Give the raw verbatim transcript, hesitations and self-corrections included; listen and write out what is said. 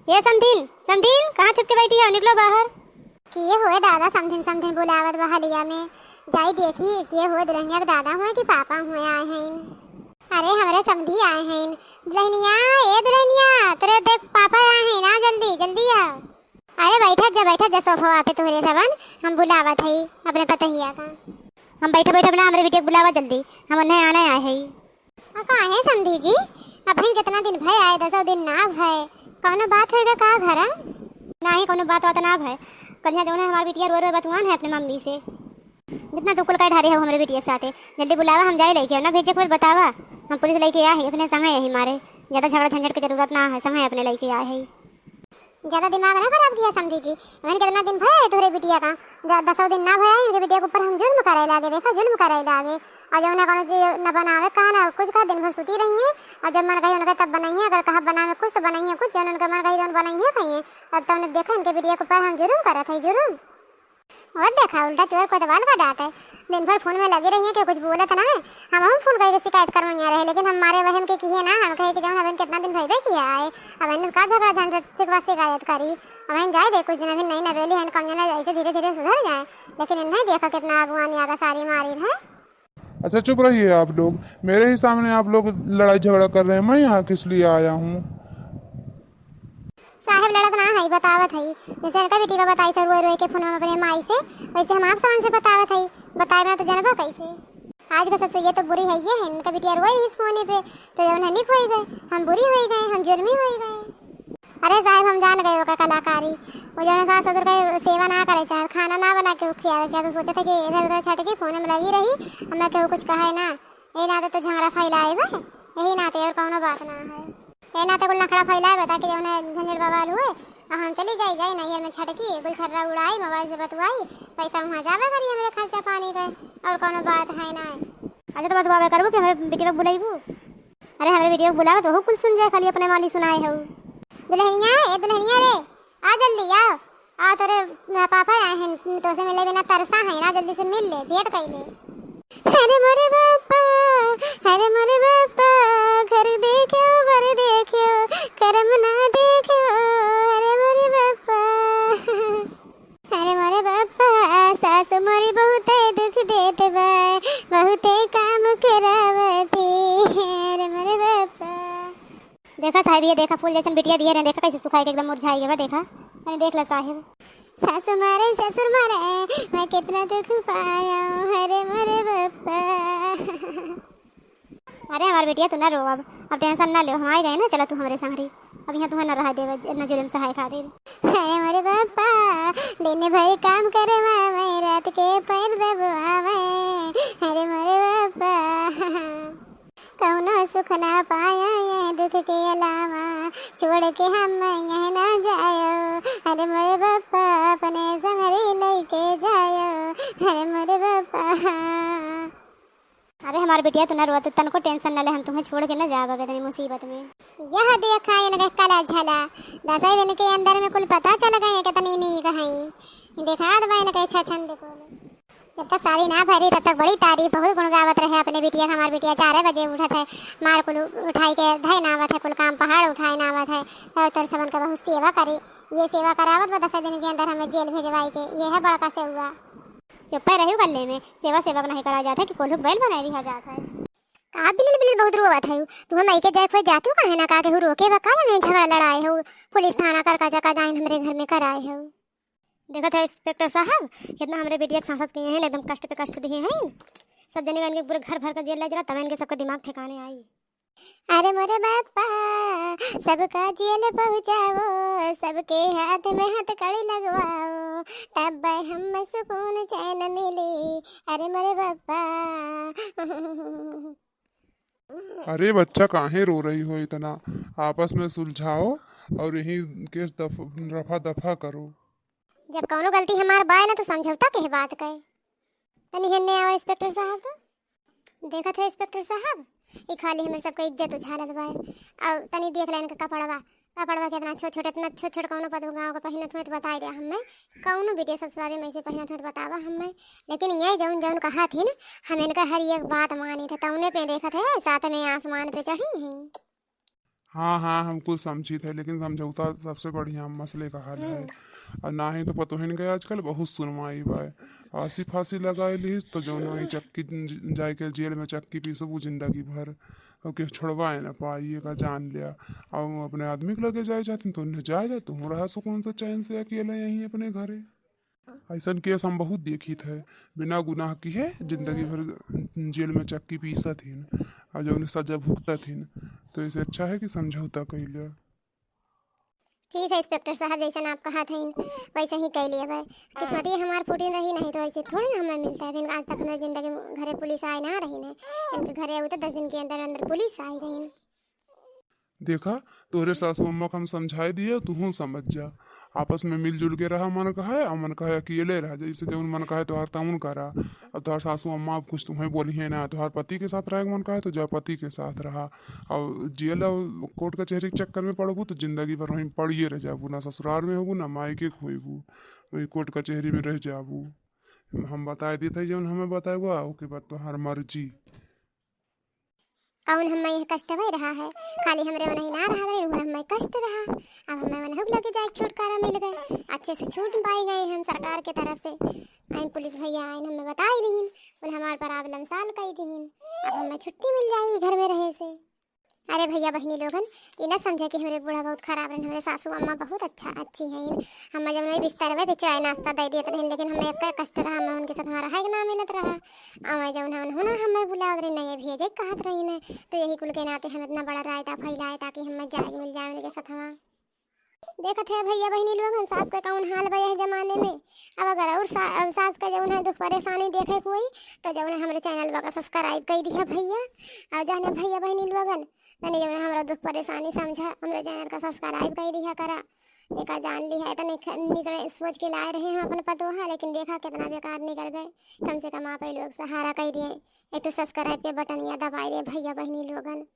ए समधिन, समधिन, कहाँ छुप के बैठी हो? निकलो बाहर। के होए दादा, समधिन समधिन बुलावत बा हलिया में। जाई देखी, के होए, दुल्हनिया के दादा हुए कि पापा हुए आए हैं? अरे हमरे समधी आए हैं। दुल्हनिया, ए दुल्हनिया, तोरे देख पापा आए हैं ना, जल्दी जल्दी आओ। अरे बैठत जा, बैठत जा सोफवा पे तोहरे सबन, हम बुलावत हई अपने पतहिया का। हम बैठे बैठे अपना हमरे बिटिया के बुलावा जल्दी, हम उन्हें आने आए हई। आ काहे समधी जी, अबहिन कितना दिन भय आए, दसो दिन ना भय, कौनो बात होइबे का घरा? नाही, कौनो बात वात ना भय। कलिया जौन है हमार बिटिया रो रो बतुआन है अपने मम्मी से, जितना तू कुल कह ढारे हो हमरे बिटिया के साथे। जल्दी बुलावा, हम जाए लेके ना भेजे कोई बतावा, हम पुलिस लेके आए हैं अपने संगे यही मारे। ज्यादा झगड़ा झंझट की जरूरत ना है, संगे अपने लेके आए हैं। ज्यादा दिमाग ना खराब किया समधी जी, अबहिन कितना दिन भय है तोहरे बिटिया का, ज-, दसो दिन ना भय है, इनके बिटिया के ऊपर हम जुल्म करे लागे, देखा जुल्म करे लागे। और जौन है कौनो चीज न बनावे कहा ना कुछ कहा, दिन भर सुती रही है, और जब मन कही उनके तब बनाई है, अगर कहा बनावे कुछ तो बनाई है कुछ, जौन उनके मन कही जौन बनाई है कही है। अब तो उन्हें देखा इनके बिटिया के ऊपर हम जुर्म करत है, जुर्म। और देखा उल्टा चोर कोतवाल का डांट है, दिन भर फोन में लगी रही है कि कुछ बोलत ना है। हम हम फोन करके शिकायत करवैया रहे, लेकिन हम मारे वहम के किए ना, हम कहे कि जौन अबहिन कितना दिन भइबे किया है, अबहिन का झगड़ा झंझट शिकवा शिकायत करी, अबहिन जाए दे कुछ दिन, अबहिन नई नवेली है, कम जना ऐसे धीरे धीरे सुधर जाए, लेकिन इन्हें देखा कितना अगुआनी आगा सारी मारी है। अच्छा चुप रहिए आप लोग, मेरे ही सामने आप लोग लड़ाई झगड़ा कर रहे हैं, मैं यहाँ किस लिए आया हूँ? साहेब लड़त ना है, बतावत है, जैसे इनका बिटिया बताई था रोए रोए के फोन में अपने माई से, वैसे हम आप समन से बतावत है, बताए ना तो जनबा कैसे? आज का ससुर ये तो बुरी है, ये है इनका बिटिया रोए रही इस फोन पे, तो जौन है निक होई गए, हम बुरी होई गए, हम जुर्मी होई गए। अरे साहेब हम जान गए ओका कलाकारी, वो जौन सास ससुर का सेवा ना करे चाहे, खाना ना बना के खियावे, क्या तो सोचे थे कि इधर उधर छटकी फोन में लगी रही, हमें केहू कुछ कहे ना, यही नाते तो झगड़ा फैलाए बा, यही नाते और कौनो बात ना है। ए ना तो कुल नखड़ा फैलाए बता के जौन है झंझट बवाल हुए, और हम चली जाई, जाई नैहर में छटकी, गुलछर्रा उड़ाई, मोबाइल से बतुआई, पैसा वहाँ जावे करी हमरे खर्चा पानी का, और कौनो बात है ना। अच्छा तो बतुआवे करबू कि हमरे बिटिया के बुलाइबू? अरे हमरे बिटिया के बुलावे तो हो कुल सुन जाए, खाली अपने माली सुनाए हो। दुल्हनिया, ए दुल्हनिया रे, आ जल्दी आओ। आ तोरे पापा आए हैं, तोसे मिले बिना तरसा है ना, जल्दी से मिल ले, भेंट कर ले। अरे मोरे बापा, अरे मोरे बापा, घर देख्यो, बर देख्यो, करम ना देख्यो, अरे मोरे बापा। अरे मोरे बापा, सासु मोरी बहुते दुख देत बा, बहुते काम करावती, अरे मोरे बापा। देखा साहेब, ये देखा फूल जैसन बिटिया दिए रहे, देखा कैसे सुखाई के एकदम मुरझाई गए बा, देखा, अरे देख ला साहेब। सासु मारे, ससुर मारे, मैं कितना दुख पाया, अरे मोरे बापा। अरे हमार बिटिया, तू ना रो अब, अब टेंशन ना ले, हम आ गए ना, चला तू हमरे संगरी, अब यहाँ तुम्हें ना रहा देवे, इतना जुल्म सहाय खातिर। अरे मोरे बापा, दिन भर काम करवावे, रात के पैर दबावे, अरे मोरे बापा। कौनो सुख ना पाया ये दुख के अलावा, छोड़ के हम यह ना जायो। अरे मोरे बापा, अपने संगरी लेके जायो। अरे मोरे बापा। अरे हमार बिटिया, तू ना रोवा, तू तनको टेंशन ना ले, हम तुम्हें छोड़ के ना जाब अब इतनी मुसीबत में। यह देखा इनके कला झला, दसई दिन के अंदर में कुल पता चल गए कितनी नीक है। देखा दबा इनके छछन देखो। जब तक शादी ना भरी तब तक बड़ी तारीफ, बहुत गुण गावत रहे अपने बिटिया के। हमार बिटिया चार बजे उठत है, मार कुल उठाई के धै नावत है, कुल काम पहाड़ उठाए नावत है, और तोर सबन के बहुत सेवा करी। ये सेवा करावत बा दस दिन के अंदर हमें जेल भेजवाई के, ये है बड़का सेवा। चुप्पे रही गल्ले में, सेवा सेवक नहीं करा जात है कि कोल्हू बैल बनाई दिया जात है। का बिलिल बिलिल बहुत रोवत है, तुम्हें माई के जाए खोए जातू काहे ना, का केहू रोके बा का, नहीं झगड़ा लड़ाए हो, पुलिस थाना कर का जका जाइन हमरे घर में कराए हो। देखत है इंस्पेक्टर साहब, कितना हमरे बेटिया के सांसत किए हैं, एकदम कष्ट पे कष्ट दिए हैं। सब जने का इनके पूरे घर भर का जेल ले जला, तब इनके सबका दिमाग ठिकाने आई। अरे मोरे बापा, सबका जेल पहुँचाओ, सबके हाथ में हथकड़ी लगवाओ, तब हम सुकून चैन मिली। अरे मोरे बापा। अरे बच्चा, काहे रो रही हो इतना? आपस में सुलझाओ और यही केस दफ-, रफा दफा करो। जब कौनो गलती हमार बाय ना, तो समझौता के बात कहे। तनी हेन्ने आओ इंस्पेक्टर साहब। तो देखत है इंस्पेक्टर साहब, ई खाली हमरे सबके इज्जत उछालत बाय। और तनी देख लेन के कपड़वा, कपड़वा कितना छोट छोट, इतना छोट छोट कौनो पतोह गाँव का पहिनत हुए तो बताई दे हमें। कौनो बिटिया ससुरारी में ऐसे पहिनत हुए तो बतावा हमें। लेकिन ये जौन जौन कहा थी ना, हम इनका हर एक बात मानी थे, तौने पे देखत है, साथ में आसमान पे चढ़ी हैं। हाँ, हाँ, हम कुल समझित है, लेकिन समझौता सबसे बढ़िया मसले का हल है। हम्म। और ना ही तो पतोहिन के आजकल बहुत सुनवाई बा। आसी फांसी लगाए लिहिस तो जौन वही चक्की ज-, जाए के जेल में चक्की पीसबू जिंदगी भर, और केहू छोड़वाए ना पाई, एका जान लिया। और अपने आदमी के लगे जाए चाहतीन तो उन्हें जाए दे, तू रहा सुकून से चैन से अकेले यहीं अपने घरे। ऐसन केस हम बहुत देखित है, बिना गुनाह किहे जिंदगी भर जेल में चक्की पीसत हिन और जौन सजा भुगतत हिन। तो ऐसे अच्छा है कि समझौता कइल जाए। ठीक है इंस्पेक्टर साहब, जैसन आप कहत हईन वैसे ही कइ लेबै। किस्मतिये हमार फूटिन रही, नहीं तो ऐसे थोड़ी ना हमें मिलता है। फिर आज तक हमारे जिंदगी में घरे पुलिस आए ना रही ने, इनके घरे आऊ तो दस दिन के अंदर अंदर पुलिस आई रही। देखा, तोहरे सासू अम्मा के हम समझाए दिए, तुहूँ समझ जा। आपस में मिलजुल के रहा, मन कहे और मन कहे अकेले रहा, जैसे जौन मन कहे तोहार तौन करा। अब तोहार सासू अम्मा अब कुछ तुम्हें बोली है ना, तोहार पति के साथ रहे के मन कहे तो जा पति के साथ रहा। और जेल और कोर्ट कचहरी के चक्कर में पड़बू तो जिंदगी भर वहीं पड़िए रह जाबू, ना ससुराल में होबू ना मायके के होइबू, वही कोर्ट कचहरी में रह जाबू। हम बताए देत है जौन हमें बताए हुआ, ओके बाद तोहार मर्जी। कौन हमें यह कष्ट भय रहा है? खाली हमरे ओनही ना रहा गए, उन्हें हमें कष्ट रहा। अब हमें ओनहु के लगे जाए छुटकारा मिल गए, अच्छे से छूट पाई गए हम सरकार के तरफ से। आइन पुलिस भैया आइन हमें बताई दीन, उन्हें हमार प्रॉब्लम सॉल्व कई दीन। अब हमें छुट्टी मिल जाई घर में रहे से। अरे भैया बहनी लोगन, ये ना समझे कि हमरे बूढ़ा बहुत खराब रहन, हमरे सासू अम्मा बहुत अच्छा, अच्छी हैं। हमें जब नहीं बिस्तर में चाय नाश्ता दे देत रहन, लेकिन हमें एक कष्ट रहा, हमें उनके साथ हमारा है कि ना मिलत रहा। अउर जौन है उन्होंने हमें बुलावत रही, नहीं भेजे कहत रही ने, तो यही कुल के नाते हम इतना बड़ा रायता फैलाए ताकि हमें जाए मिल जाए उनके साथ हमार। देखत है भैया बहनी लोगन, सास के कौन हाल बा यह जमाने में। अब अगर और सा-, अब सास के जौन है दुख परेशानी देखे के होई, तो जौन है हमरे चैनल बा का सब्सक्राइब कर दिया भैया। और जाने भैया बहनी लोगन, तनी जौन है हमरा दुख परेशानी समझा, हमरे चैनल का सब्सक्राइब कर दिया करा। एका जान लिहा, इतने ख-, निकले सोच के लाए रहे हम अपन पतोहा, लेकिन देखा कितना बेकार निकल गए। कम से कम आप ही लोग सहारा कर दिए, एक तो सब्सक्राइब के बटनिया दबाई दे भैया बहनी लोगन।